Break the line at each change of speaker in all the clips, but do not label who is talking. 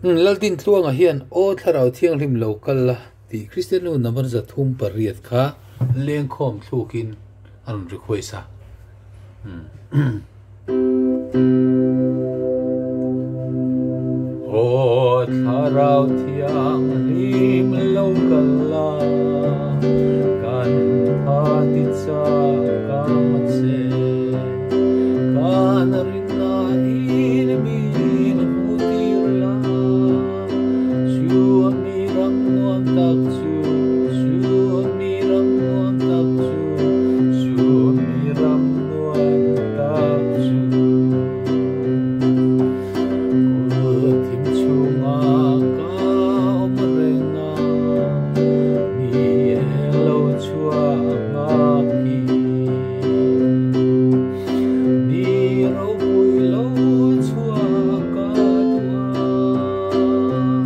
Laldin Tluanga hian Aw Thlarau Thianghlim lo kal la tih Kristian nu number 308 kha lengkhawm thlukin a rawn request a. Aw Thlarau Thianghlim lo kal la, kan tha ti chak ang a che. Kan rinna in min hmu tir la, chu a mi ram nuam tak chu, chu a mi ram nuam tak chu, chu a mi ram nuam tak chu. Kul thim chhunga ka awm reng a, ni eng lo chhuah nghak hi. Ni ropui lo chhuah ka duh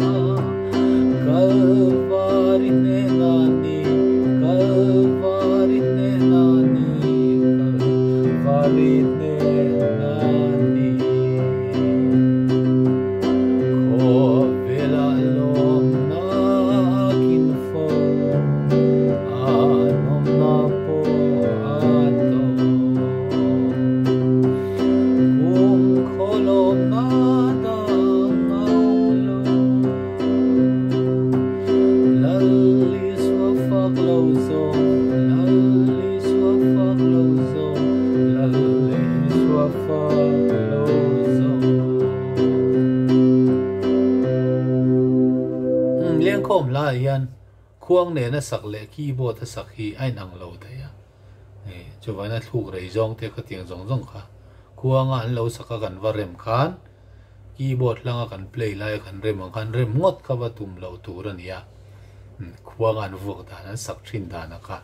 a, Kalvari hnenah ni, Kalvari hnenah ni, Kalvari hnenah ni. Khawvelah lawmna a kin fo, a nawmna pawh a to. Kum khaw lawmna dang a awm lo. Lal Isua fak lo zawng, Lal Isua fak lo zawng, Lal Isua fak lo zawng. Lengkhawm hlaiah hian khuang nena sak leh keyboard a sak hi a inang lo thei a. Chuvaina thluk rei zawng te khatiang zawng zawng kha khuanga an lo sak a kan va rem khan keyboard hlanga kan play laia kan rem ang khan rem ngawt kha va tum loh tur a ni a. Khuanga an vuak dan an sak thin dan a kha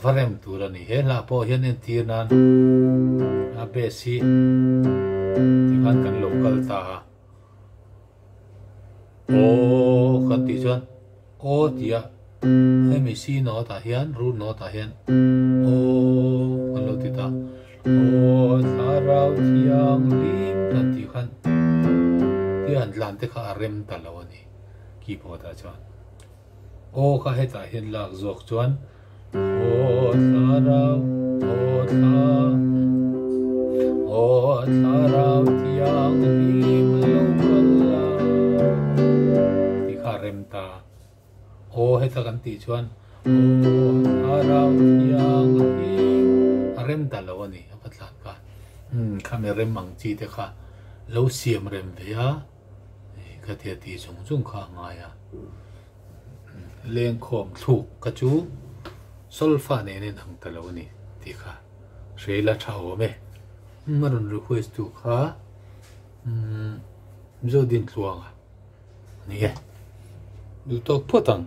va rem tur a ni. He hla pawh hian entir nan a bass hi tikhan kan lo kal ta a. Aw kan tih chuan aw tia hemi C note ah hian root note ah hian aw kan lo ti ta. Aw Thlarau Thianghlim kan tih khan tia han tlan te kha a rem ta lo a ni keyboard ah chuan. Aw kha hetah hian lak zawk chuan Aw Thlarau, aw Thla, aw Thlarau Thianghlim lo kal la tih kha a rem ta. Aw heta kan tih chuan Aw Thlarau Thianghlim a rem ta lo a ni a va tlan kha. Umm khami rem ang chi te kha lo siam rem ve a. Ka tia tih chung chung kha a ngai a, lengkhawm thluk ka chu solfa nen in ang ta lo a ni tih kha hreila tha awm e. A rawn request tu kha Mizo Dintluanga a ni e. Duhtawk phawt ang.